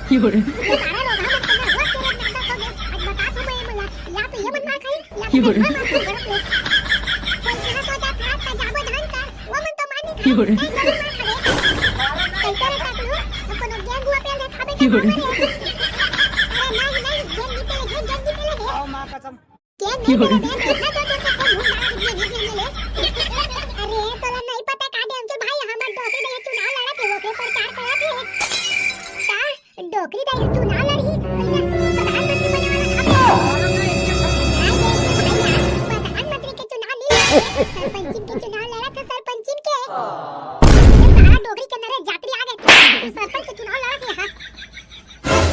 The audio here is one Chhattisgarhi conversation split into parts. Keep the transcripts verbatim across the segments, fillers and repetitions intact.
ये सारा रोगहा मन के ना रोज के रोज नाटक हो गए। आज बता तू मैं ये मन ला, या तो ये मन मार खाई, या तो ये मन मार खाई, गलत ले। कोई कहा तो जा खा, ता जाबो धान कर, वो मन तो मार नहीं खाई, नहीं जरूर मार खावे। कैसे रे पकड़ू? अब कोनो गेम हुआ पेल दे खाबे के मारे। अरे नहीं, नहीं, गेम जीते लगे, गेम जीते लगे। आओ माँ कसम। के नहीं तेरा बहन इतना जोर जोर से फोन घुमा रही है, ये ले। अरे, तोला नहीं पता का डोकरी भाई, हमर डोकरी भैया चुनाव लड़त हे, ओकरे प्रचार करत हे। का? डोकरी दाई चुनाव लड़ही? भैया, प्रधानमंत्री बने वाला का बे? भाई, ये तो भैया, प्रधानमंत्री के चुनाव नहीं लड़त हे, सरपंचिन के चुनाव लड़त हे, सरपंचिन के। ये सारा डोकरी के नरे जातरी आ गए, सरपंच के चुनाव लड़त हे, हाँ।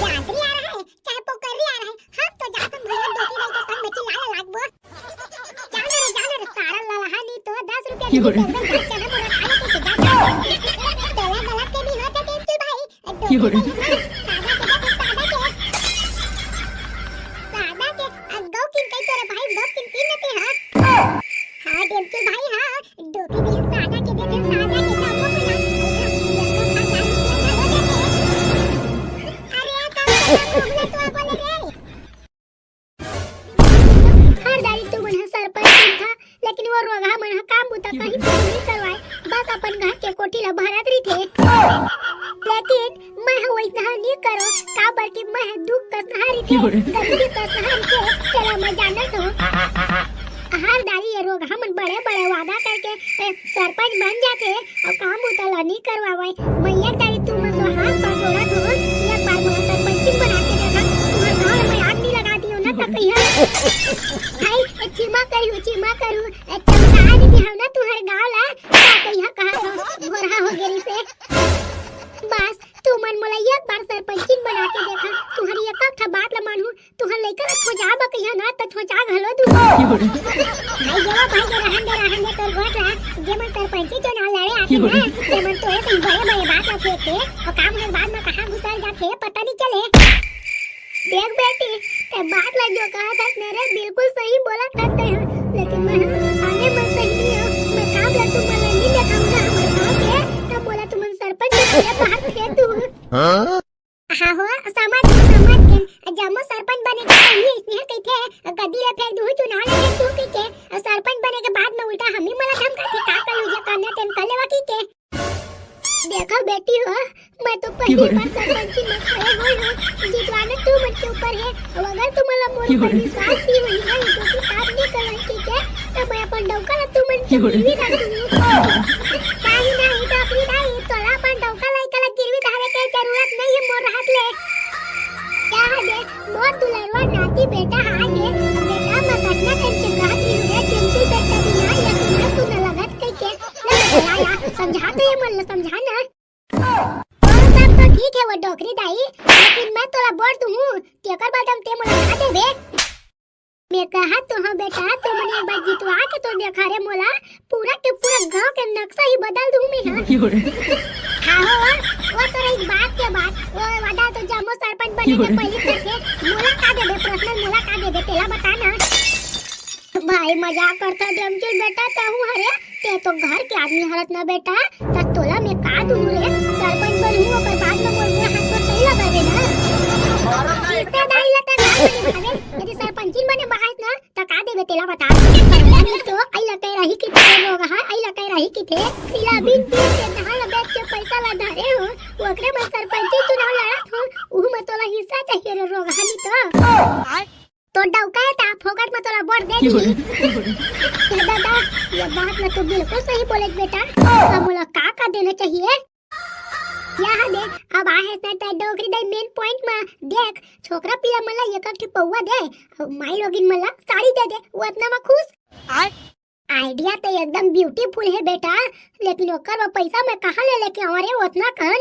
जातरी आ रहा है, चाहे पोकरी आ रहा है, हम तो जात हम भैया डोकरी दाई के संग में चिल्लाए लागबो। जाना रे, जाना रे, सारा ललहा नी तो दस रुपया दे के एकदम जात चना मोला खा लेके जा। तेला गलत के नहीं होते टेंचू भाई, डोकरी दाई है, सादा के दे, सादा के। सादा के, आ, गौ किन कही तोरे भाई, गौ किन पी लेते हैं। हाँ, टेंचू भाई, हाँ, डोकरी दाई सादा के दे, सादा के, जाबो बना। अरे, का बोले रे? हर दारी तुमन ह सरपंच चुनथा, लेकिन वो रोगहा मन ह काम बुता कहीं कुछ नहीं करवाए, बस अपन घर के कोठी ला भरत रहिथे। लेकिन मैं ह वैसा नहीं करो, काबर कि मैं ह दुख का सहारी थे, गरीबी का सहारी थे, तेला मैं जानत हूँ। हर दारी ये रोगहा मन बड़े बड़े वादा करके ए, सरपंच बन जाथे, अउ काम बुता ला नहीं करवावय। मैं एक दारी तुमन तो हाथ पाँव जोड़त हूँ, एक बार मोला सरपंचिन बना के देखा, तुम्हार गाँव में आग नहीं लगा दियो ना, त कहिया, भाई, ए, क्षमा करू, क्षमा करू, ए, चमका नहीं दिया ना तुम्हार गाँव ला, त कहिया कहा तो घोरहा हो गई से। बस, तुमन मोला एक बार सरपंचिन बना के देखा, तुम्हारी एक ठा बात ला मानहूँ, तुहर लइका ला थोचा बकैया ना, त थोचा घलो दू। भाई देवा, भाई दे, रहन दे, रहन दे, तोर गोठ ला, जे मन सरपंची चुनाव लड़े आथे ना, ते मन तोरे संग बड़े बड़े बात ला फेंकथे, अउ काम हर बाद में कहाँ घुसर जाथे, पता नहीं चले। देख बेटी, ते बात ला जो कहा था मेरे, बिल्कुल सही बोला था ते, लेकिन मैं आगे मन सही नहीं हूँ, मैं काम ला तुमन ला नहीं देखाऊंगा, हमर गाँव के, तब बोला तुमन सरपंच के बाहर फेंक दू। हाँ? हाँ हो, समझ गेन, समझ गेन। जम्मो सरपंच बने के पहिली अइसने कहिथे, गद्दी ले फेंक दूहूँ, चुनाव ले फेंक दूहूँ कहिके, सरपंच बने के बाद में उल्टा हमी मोला धमकाथे, का कर लूँ, जे करना तेन कर लेवा कहिके। देखो बेटी हो, मैं तो पहिली बार सरपंची में खड़े होय हूँ, जितवाना तुमन के ऊपर है। अब अगर तुमन ला मोर ऊपर विश्वास नहीं होही ना, ये तो साफ नहीं करवाई कहिके, त मैं अपन डौका ला तुमन के गिरवी रख दूँ। नहीं, नहीं, डोकरी दाई, तोला अपन डौका लइका ला गिरवी धरे के जरूरत नहीं है मोर रहत ले। क्या है दे, मोर दुलरवा नाती बेटा हा दे, बेटा मैं कतना टाइम के कहत रही हूँ रे, चिंटू बेटा बिना या सुना सुना लगत कहिके, ले बेटा ला, ला, समझा तो ये मन ला समझा ना। वो सब तो ठीक है वो डोकरी दाई, लेकिन मैं तोला वोट दूँ, तेकर बाद हम ते मोला का देबे? मैं कहा तो हूँ बेटा, तुमन एक बार जितवा के तो देखा रे मोला, पूरा के पूरा गांव के नक्शा ही बदल दूँ मैं, हाँ। हाँ हो, वो तो रही बात के बात, वो वादा तो जम्मो सरपंच बने के पहले करके, मोला का देबे, पर्सनल मोला का देबे, तेला बता ना। भाई मजाक करता डेमचुल बेटा, तहूँ हरे, ते तो घर के आदमी हरत ना बेटा, त तोला मैं का दूँ रे, सरपंच बनहूँ, ओकर बाद में मोर गोड़ हाथ तो सही लगा देना। रिश्तेदारी ला त घर बने भावे, यदि सरपंचिन बने बहात ना, त का देबे तेला बता। नहीं तो आई ला कह रही कि तेरे लोग हा, आई ला कह रही कि थे, सिला बिन दिन के धान ला बेच के पैसा ला धरे हो, ओकरे में सरपंची चुनाव लड़त हो, उहू में तोला हिस्सा चाहिए रे रोगहा नी तो। तो डौका है ता फोकट में तोला वोट दे दी। ए दादा, ये बात में तू बिल्कुल सही बोले बेटा। अब मोला का का देना चाहिए? यह दे, अब आहे से ते डोकरी दाई मेन पॉइंट में देख, छोकरा पिला मन ला एक एक ठे पौवा दे, अउ माई लोगिन मन ला साड़ी दे दे, वो इतना में खुश। आइडिया तो एकदम ब्यूटीफुल है बेटा, लेकिन ओकर बर पैसा मैं कहाँ ले लेके आऊँ रे ओतना कन?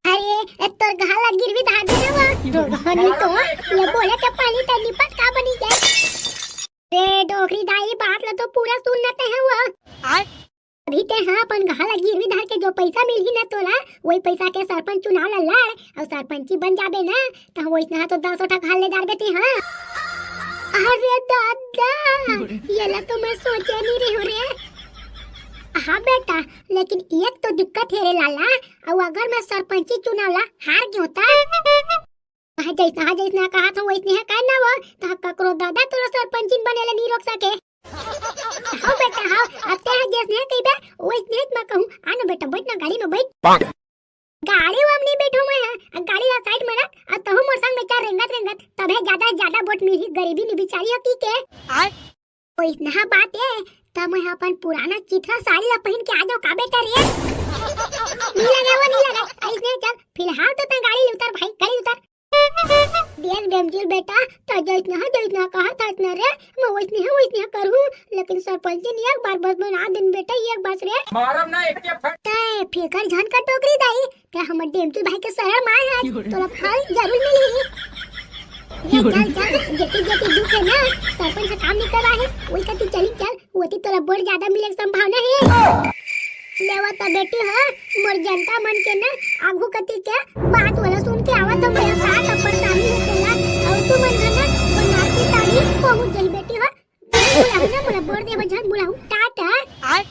अरे, ए तोर घा ला गिरवी धार दे ना वो। तो घनी तो, ये बोले के पहली ते निपट का बनी गए? रे डोकरी दाई, बात ला तो पूरा सुन लेते हैं वो। अभी ते हाँ अपन घा ला गिरवी धार के जो पैसा मिलही ना तोला, वही पैसा के सरपंच चुनाव ला लड़, अउ सरपंची बन जाबे ना, त वैसना तो दस ठा घाल ले डारबे ते, हाँ। अरे दादा, ये ला तो मैं सोचे नहीं रही हूँ रे। हाँ बेटा, लेकिन एक तो दिक्कत हे रे लाला, अउ अगर मैं सरपंची चुनाव ला हार गेंव त? हाँ जइसना, हाँ जइसना कहत हंव वइसने हे, काय ना वो, त ककरो दादा तोला सरपंचिन बने ले नइ रोक सके। हव बेटा हव, अब तें जइसने कहिबे वइसने मैं कहूँ। आ ना बेटा, बइठ ना गाड़ी में बइठ। गाड़ी में नइ बइठंव मैं हा, गाड़ी ला side में रख, अउ तहूँ मोर संग में चल रेंगत रेंगत, तभे जादा से जादा वोट मिलही, गरीबी नइ बिचारी हो की के। आय। वइसना बात ए, त मैं अपन पुराना चिथरा साड़ी ला पहिन के आ जांव का बेटा रे? नइ लगे वो, नइ लगे। अइसने चल, फिलहाल तो तें गाड़ी ले उतर भाई, गाड़ी ले उतर। देख डेमचुल बेटा, तें जइसना हे, जइसना कहत हस ना रे, मैं वइसने हे, वइसने करहूँ, लेकिन सरपंचिन एक बार बस बना देन बेटा, एक बार रे। मारब ना एक के फट। तें फिकर झन कर डोकरी दाई, तें हमर डेमचुल भाई के शरण म आय हस, तोला फल जरूर मिलही। ए, चल, चल, जेती, जेती दुख हे ना, सरपंच ह काम नइ करवाय हे, ओई कती चली चल, ओती तोला वोट जादा मिले के संभावना हे। लेवा त बेटी ह, मोर जनता मन के ना, आगू कती के बात वाला सुन के आवत हंव, मैं का का परेशानी हे तेला, अउ तुमन ह ना, बनारसी साड़ी पहुंच जाही बेटी ह, बुलाहू ना, मोला वोट देवा झन बुलाहू, टाटा। आय।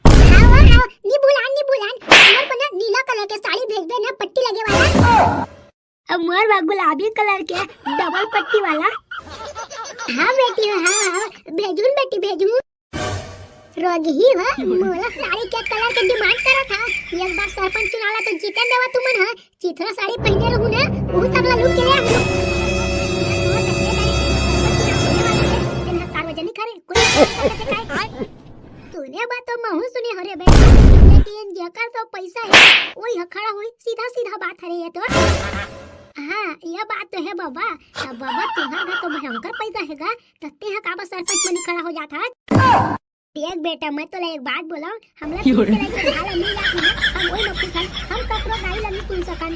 हाँ, हाँ, हाँ, नइ भुलान, नइ भुलान। हमर को ना नीला colour के साड़ी भेजबे ना, पट्टी लगे वाला। अउ मोर बर गुलाबी colour के double पट्टी वाला। हाँ बेटी, हाँ, हाँ, भेजहूँ बेटी, भेजहूँ। रोगही हो, मोला साड़ी के colour के demand करत हस। एक बार सरपंच चुनाव ला तो जीते देवा तुमन ह। चिथरा साड़ी पहिने रहूँ ना, ओहू तक ला लूट के ले आहूँ। तेन ह सार्वजनिक हरे, कोई नइ कर सकत हे काय? सुने बात तो महूँ सुने हंव रे बेटा, लेकिन जेकर तो पइसा हे, ओही ह खड़ा होही, सीधा सीधा बात हरे ये तो। हाँ, ये बात तो हे बबा। त बबा, तुंहर घर तो भयंकर पइसा हे गा, त तेंहा काबर सरपंच म नइ खड़ा हो जात हस? देख बेटा, मैं तोला एक बात बोलंव, हमला क्यों रे? तेला के भाला मिल जात हे ना, हम ओही म खुश हन, हम ककरो गारी ला नइ सुन सकन।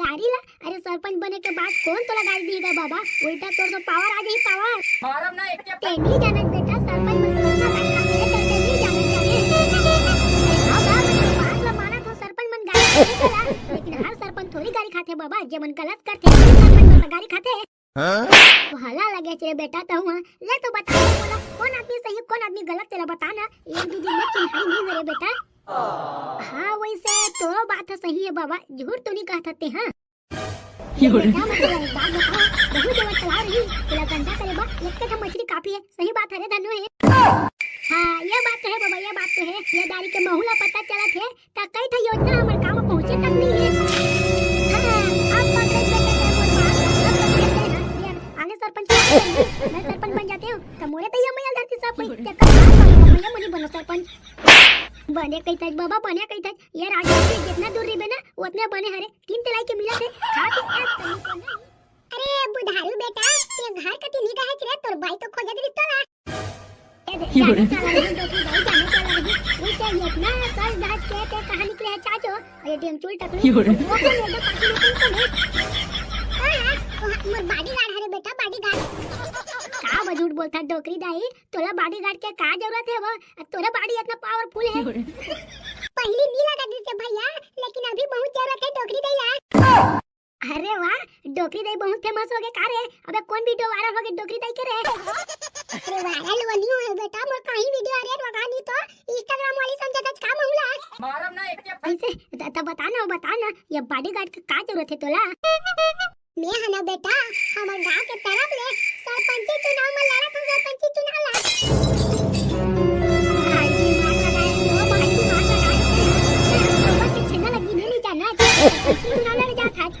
गारी ला? अरे सरपंच बने के बाद कोन तोला गारी दिही गा बबा? उल्टा तोर तो power आ जाही, power। मारब ना एक के तें नइ जानस बेटा, सरपंच मन कोन सा गारी खाथे, तें नइ जानस जाने। हाँ बा, मैं तो बात ला मानत हंव, सरपंच मन गारी खाथे तेला, लेकिन हर सरपंच थोड़ी गारी खाथे बबा, जेमन गलत करथे, सरपंच मन गारी खाथे। हाँ? भला लगेच रे बेटा तहूँ ह। ले तो बता दे मोला, कोन आदमी सही, कोन आदमी गलत, तेला बता ना। एक दू दिन में चिन्हाई नइ होय रे बेटा। हाँ, वइसे तो बात ह सही हे बबा, झूठ तो नइ कहत हस तें, हाँ। क्यों रे? बेटा, मैं तोला एक बात बतावंव, बहुत देर चला रही, तेला गंदा करे बर एक ठन मछली काफी हे। सही बात हरे धन्नो हे। हाँ, ये बात तो हे बबा, ये बात तो हे। ये दारी के महूँ ला पता चलत हे, त कई ठा योजना हमर गाँव म पहुँचे तक नइ हे। हाँ, अब पकड़े बेटा के मोर बाप, अब पकड़े ते हाँ, ये आने सरपंच बन जाते हैं। मैं सरपंच बन जाते हूँ, त मोरे तइया मैया धरती सब कोई, तेकर बाद बाप मैया मुनी बनो सरपंच। बने कहिथस बबा, बने कहिथस। ये राजनीति जितना दूर रहिबे ना, उतने बने हरे। किन तेलाई के मिलत हे, खा पी ऐश करनी तो नहीं। अरे बुधारू बेटा, तें घर कती नइ गए हस रे, तोर बाई तो खोजत रहिस तोला। ए दे, यो रे। जाने का लगी, देखी भाई, जाने का लगी। वो क्या ये इतना सज धज के ते कहाँ निकले है चाचो? अरे डेमचुल टकलू, यो रे। वो कौन है जो पाछू में तुमको नहीं? हाँ, हाँ, वो मोर bodyguard हरे बेटा, bodyguard। का बा झूठ बोलत हस डोकरी दाई? तोला bodyguard के का जरूरत हे वो? तोरे body इतना powerful हे। यो रे। पहिली नइ लगत रहिसे भैया, लेकिन अभी बहुत जरूरत हे डोकरी दाई ला। अरे वाह, डोकरी दाई बहुत famous होगे का रे? अबे कौन video viral होगे डोकरी दाई के रे? अरे viral वो नइ होय बेटा, मोर कहीं video viral होगा नइ तो Instagram वाली समझथस का महूँ ला। मारब ना एक के अइसे, त, त बता ना, बता ना, ये bodyguard के का जरूरत हे तोला? मैं ह ना बेटा, हमर गांव के तरफ ले सरपंची चुनाव म लड़त हंव, सरपंची चुनाव ला। भाई दिमाग लगाए, ओ भाई दिमाग लगाए, हम तो बस के छेना लगी नहीं, नहीं जाना, सरपंची चुनाव लड़ जात हस।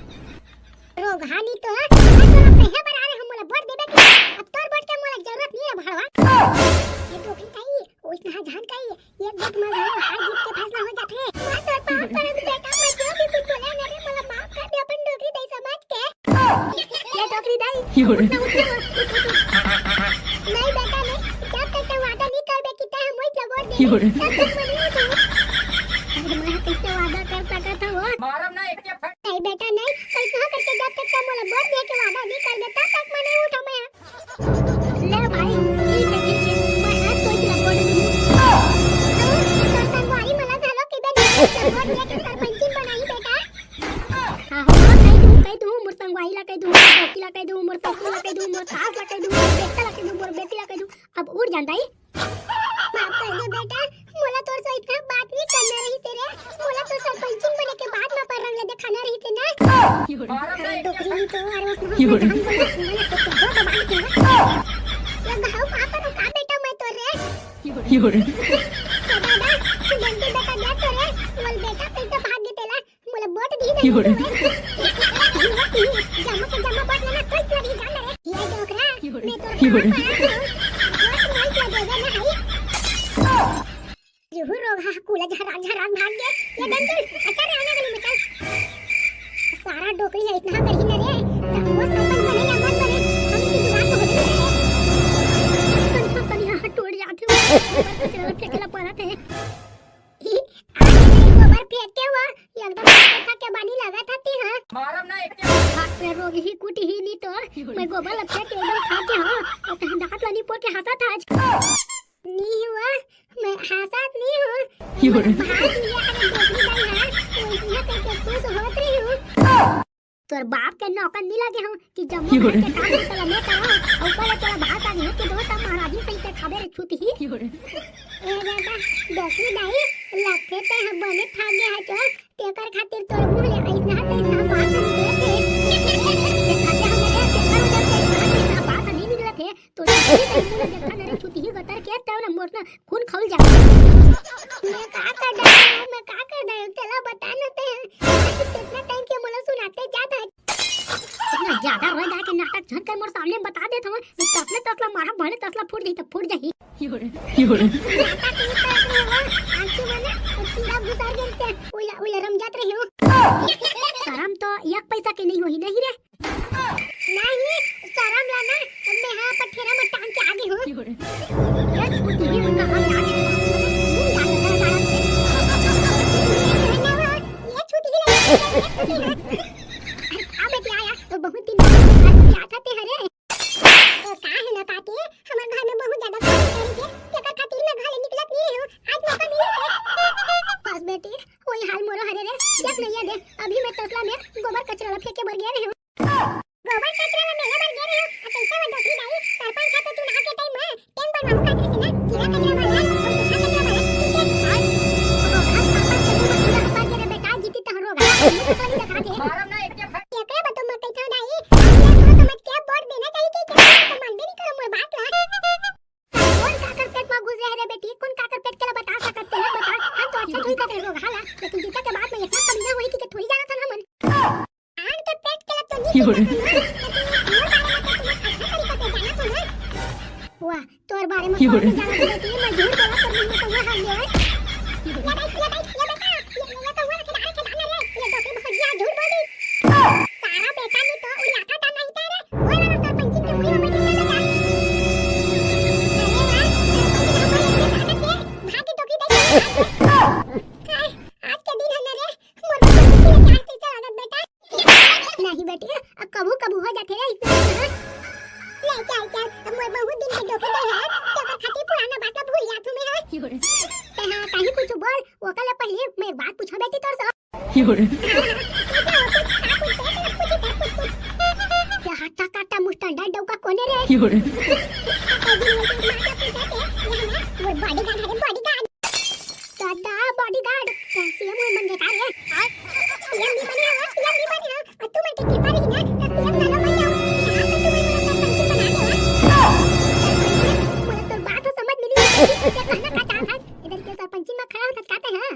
रोगहा नइ तो ह, मैं तोला कहे बर आ रहे हंव, मोला वोट देबे के। अब तोर वोट के मोला जरूरत नइ हे भड़वा। ये डोकरी दाई, ओइसना झन कही, एक वोट म घलो हार जीत के फैसला हो जाथे। मैं तोर पाँव परत बेटा, मैं जो भी कुछ बोले ना रे, मोला माफ कर दे अपन डोकरी दाई समझ के। ये डोकरी दाई, यो रे। उठ ना, उठ ना, उठ, उठ, उठ। नहीं बेटा, नहीं, जब तक तैं वादा नइ करबे कि तैं हमोइच ला वोट देबे, यो रे। तब तक मैं नइ उठंव। अरे मैं कइसे वादा कर सकत हंव वो? मारब ना एक के फट। नहीं बेटा, नहीं, कइसनो करके जब तक तैं मोला वोट दे के वादा नइ करबे, तब तक मैं नइ उठंव मैं। ले भाई, ठीक हे, ठीक हे, मैं ह तोइच ला वोट दूँ। अउ तोर संगवारी मन ला घलो कहिबे नहीं, वोट दे के सरपंचिन बनाही बेटा। हाँ, हो, कहि दूँ, कहि दूँ, मोर संगवारी ला कहि दूँ, मोर डोकी ला कहि दूँ, मोर ससुर ला कहि दूँ, मोर सास ला कहि दूँ, मोर बेटा ला कहि दूँ, मोर बेटी ला कहि दूँ। अब उठ जान दाई। माफ कर दे बेटा, मोला तोर ओतना योरे। जान बोला, बोला तो क्या दबा के ये घाव कहाँ पर रुका बेटा मैं तो रे। योरे। ए दादा, गलती बेटा दे तो रे, बोल बेटा कैसे भाग गए तेला, बोला बोट दी दे योरे। जम्मो के जम्मो बोट लेना, कोई चोरी जान रे। ये डोकरा, योरे। मैं तो योरे। बोट नहीं क्या देवे ना है। जुहू रोगहा कुला झराक झराक भाग गे। ये डंचल, अच्छा रे, आना गली में चल। सारा डोकरी है, इतना करही न रे। तब वो सरपंच बने या मत बने, हम इसी जुगाड़ को बदल दे। कनिहा, कनिहा टूट जाथे। चलो, फेंकला पड़ा थे। ई, आगे नहीं गोबर फेंक के हुआ, एकदम खा के बानी लगा था ती, हाँ। मारम ना एक के। हाथ पे रोग ही कुटी ही नहीं तो, मैं गोबर लग के एकदम खा के, हाँ। और तहन दांत वाली पोर के हंसा था आज। नहीं हुआ, मैं हंसत नहीं हूँ। योरे। भाग लिया अगर डोकरी दाई है, तो इसलिए करके खुश होत रही हूँ। तोर बाप के नौकर नहीं लगे हूँ कि जम्मो योरे। घर के काम तोला मैं कराऊँ, और ऊपर ले तोला भाषा नहीं कि दोस्त हम महाराजी सही से खाबे रे छूत ही। योरे। ए बेटा, डोकरी दाई, लगथे ते हम बने ठाक गया है चोर, तेकर खातिर तोर मुंह ले अइसना तइसना बात निकलत हे। तेकर खातिर हमरे तेकर वजह से अइसना तइसना बात नहीं निकलत हे। तो जल्दी से मुंह देखा नरे छुती ही गतर के तब न मोर न खून खौल जाए। मैं का कर डाले, मैं का कर डाले, चला बता न ते। आज कितना टाइम के मोला सुनाते जात है। इतना ज्यादा रोए जाए के नाटक झन कर मोर सामने बता देत हूँ। तसले तसला मारा भले तसला फूट जाही तो फूट जाही। योरे। योरे। नाटक नहीं करत रहे हो, आंखी में ना कीड़ा घुसर गेल ते, उला, उला रम जात रहे हो। शरम तो एक पैसा के नहीं होही, नहीं रे? नहीं, शरम ला ना, मैं हाँ पठेरा में टांग के आगे हूँ। योरे। ये छूती ही उनका हाथ आगे। ये छूती ही लगी, ये छूती ही लगी। आ बेटी आया, तो बहुत दिन बाद आया था ते हरे। तो का है ना काकी, हमर घर में बहुत ज्यादा काम करे के, तेकर खातिर मैं घर ले निकलत नहीं रही हूँ। आज मौका मिले हे। बस बेटी, वही हाल मोरो हरे रे। देख नैया दे, अभी मैं तसला में गोबर कचरा ला फेंके बर गए रहे हूँ। गोबर कचरा ला मेले बर गए रहे हूँ। आ कैसे वो डोकरी दाई, सरपंच है तो चुनाव के टाइम में टेम बनवाहू कहत रहे ना, गीला कचरा वाला, और सूखा कचरा वाला, ठीक है? आज, अब पापा के मुंह में कीड़ा फंस गया रे बेटा, जीती तहरो घास, मुंह तो नहीं दिखा दे। मारम ना एक के फट। एकरे बर तो मैं कहता हूँ दाई, ये सोच समझ के वोट देना चाहिए कि क्या, तो मानबे नहीं करो मोर बात ला। कौन काकर पेट में घुस रहे रे बेटी, कौन काकर पेट के ला बता सकत तेला बता, हम तो अच्छा झुलकत रहे हो घाला, लेकिन जीता के बाद में इतना कमीना होई कि के थोड़ी जाना था ना मन। आन के पेट के ला तो नहीं योरे। जीता था ना, लेकिन मोर बारे में तो तुम अच्छा तरीका से जाना था ना। वाह, तोर बारे में योरे। कौन जाना था बेटी, मैं झूठ बोला तो मुंह में तो वो हाल ले। ये भाई, ये भाई, ये बेटा, ये, ये तो वो रखे, डाल के डाल रे, ये तो फिर भजिया झूठ बोली। सारा बेटा नहीं तो उड़िया था, नहीं था रे। ओए वाला सरपंच के मुंह में बैठे थे बेटा। अरे वाह, सरपंच का भाई अपने ताकत से भाग के टोकरी दे के हाय, आज के दिन है ना रे, मोर को टोकरी के प्यार से चला बेटा। नहीं बेटी, अब कभू कभू हो जाथे रे इस तरह। ले चल चल, अब मोर बहुत दिन के डोकरी दे है, तेकर खातिर पुराना बात ला भूल जाथू मैं, हाँ। योरे। ते हाँ, कहीं कुछ बोल, ओकर ले पहले मैं एक बात पूछा बेटी तोर से। योरे। ये हट्टा कट्टा मुस्टंडा डौका कोने रे? योरे। वो बॉडीगार्ड है, बॉडीगार्ड। दादा, बॉडीगार्ड। सीएम हुए बन गए का रे? सीएम भी बने हो, सीएम भी बने हो। और तुम के कृपा रही ना, तो सीएम वाला बन जाओ। यहाँ पे तुम्हें मेरा सरपंच बना दे। बोले, तो बात तो समझ में नहीं आती, क्या कहना चाहता है? इधर के सरपंची में खड़ा हो सकता है, हाँ?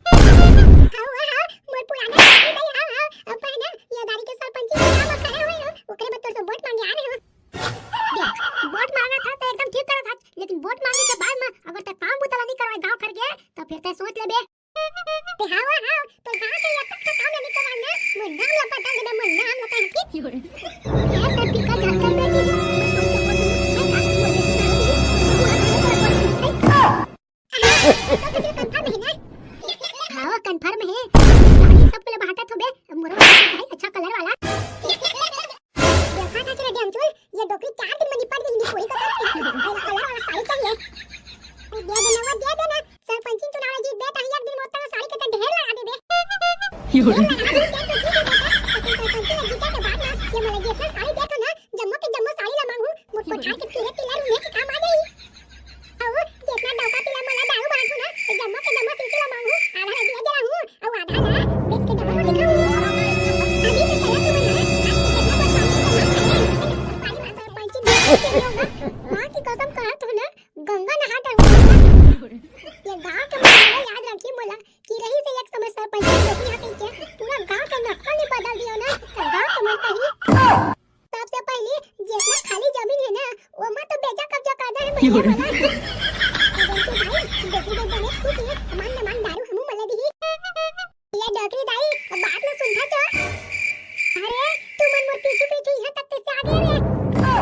हाँ, हाँ, हाँ, मोर पुराना साथी भाई, हाँ, हाँ, अब है ना, ये गाड़ी के सरपंची में खड़ा हुए हो, ओकरे में तोर से वोट मांगे आ रहे हो। देख, वोट मांगा था तो एकदम ठीक करा था, लेकिन वोट मांगे के बाद में अगर तक काम बुतला नहीं करवाए गांव घर के, तो फिर तय सोच लेबे। ते हाँ, हाँ, तो गांव के ये तक काम नहीं करवाना, मोर नाम ला पता देबे, मोर नाम ला कहीं की। यार, तब भी का घर कर बैठी है, मैं कौन सा वोट दूं? मैं का बोल रही हूँ? हाँ, तो तुझे कंफर्म है ना? हाँ, कंफर्म है। साड़ी सब के लिए बांटा तो बे, मोरो भाई अच्छा कलर वाला। देखा था चले डैमचुल, ये डोकरी चार दिन में निपट गई, कोई को तो पहला कलर वाला साड़ी चाहिए। दे देना, वो दे देना। सरपंची चुनाव जीत बे, तो एक दिन मोटा साड़ी के तो ढेर लगा दे बे। ढेर लगा दे, दे तो जीत बे। सरपंची जीते के बाद ना, ये मोला जितना साड़ी दे तो ना, जम्मो के जम्मो साड़ी ला मांगू, मोर कोठार के पीले पीले रूम में काम आ जाई। अउ जेतना डौका पीला मोला दारू बांटू ना, तो जम्मो के जम्मो सिलसिला मांगू, आधा ला दिया जलाहूं, अउ आधा ला बेच के डबल रोटी खाहूं। अभी तो चला तू मन ना, आज के जेतना बरसात ये गांव के मन ला याद रखी मोला कि रही से एक समय सरपंच डोकरी हा कहिके पूरा गांव के नक्शा ला बदल दियो ना, तो गांव के मन कही सबसे पहली जितना खाली जमीन है ना, ओमा तो बेचा कब्जा कर दे है भैया वाला। डोकरी दाई, डोकरी दाई बने खुश है, मान न मान दारू हमू मन ला दिही। ये डोकरी दाई, बात ला सुनथा तो। अरे, तुमन मोर पीछू पीछू इहां तक कइसे आ गया रे? का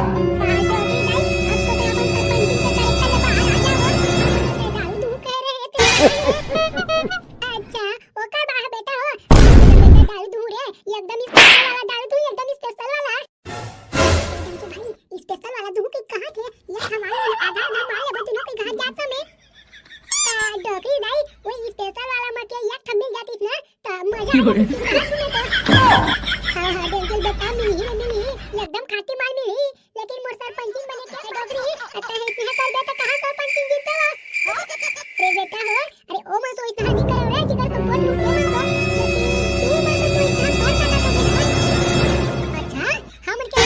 डोकरी दाई, अब तो मैं अपन सरपंच के कलेक्टर ले बाहर आ जाओ। दारू दूं कह रहे थे। अच्छा, ओकर बाह बेटा हो। बेटा दारू दूं रे, एकदम स्पेशल वाला दारू दूं, एकदम स्पेशल वाला। डोकरी भाई, स्पेशल वाला दूं के कहां थे? ये हमारे आधा आधा मार लेबो तीनों के घर जात में। आ, डोकरी दाई, वो स्पेशल वाला मके एक ठम मिल जातिस ना, त मजा आ जातिस। कहां सुने तो? हां, हां, बिल्कुल बेटा, मिलही रे मिलही, एकदम खाटी माल मिलही, लेकिन मोर सरपंचिन बने के डोकरी, अतः है इतने कर दे त कहां सरपंचिन जीतवा? रे बेटा हो, अरे ओ मन तो इतना नहीं करो रे, जिधर सब वोट लूटे मन तो, लेकिन तू मन तो इतना कर सकता था बेटा। अच्छा, हमन के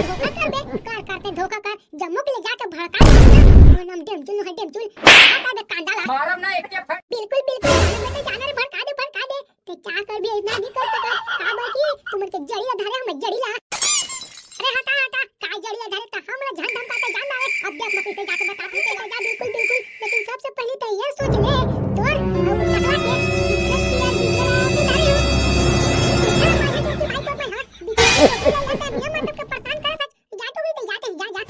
धोखा करबे, कर करते धोखा कर, जम्मो के ले जाके भड़का दे ना। ओ नाम डेमचुल नो है डेमचुल, भड़का दे कांदा ला। मारब ना एक के फट। बिल्कुल, बिल्कुल, जाने में तो जाना रे, भड़का दे, भड़का दे। ते चाह कर भी इतना नहीं कर सकत, काबर कि तुमन के जड़ी ला धरे हम जड़ी ला। अरे हटा, हटा, काय जड़ी ला धरे त हमरा झन धमका के जान आवे। अब देख मैं कैसे जाके बता दूं तेला, जा बिल्कुल, बिल्कुल। लेकिन सबसे पहले तो ये सोच ले, तोर टकला के इज्जत की यार बिगड़ा के धरे हो। इतना मारे तो भाई को मैं हाथ बिगड़ा के टोपी ला लेता, ये मतलब के परेशान कर जा तो भी तो जाते जा, जा।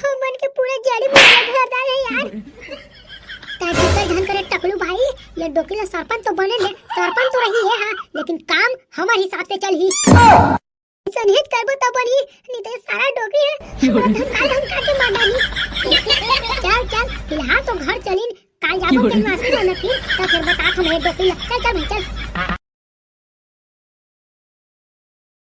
हमन के पूरा जड़ी में घर डाले यार। ताकि कर धन करे टकलू भाई, ये डोकरी ला सरपंच तो बने ले, सरपंच तो रही है हां, लेकिन काम हमर हिसाब से चलही। सनिहित करबो तो बनी, नहीं तो ये सारा डोकरी है, हमरा धमका धमका के मार डाली। चल चल, फिलहाल तो घर चलिन, काल जाबो के मासी ला ना फिर, तो फिर बता हम ये डोकरी ला। चल चल भाई चल।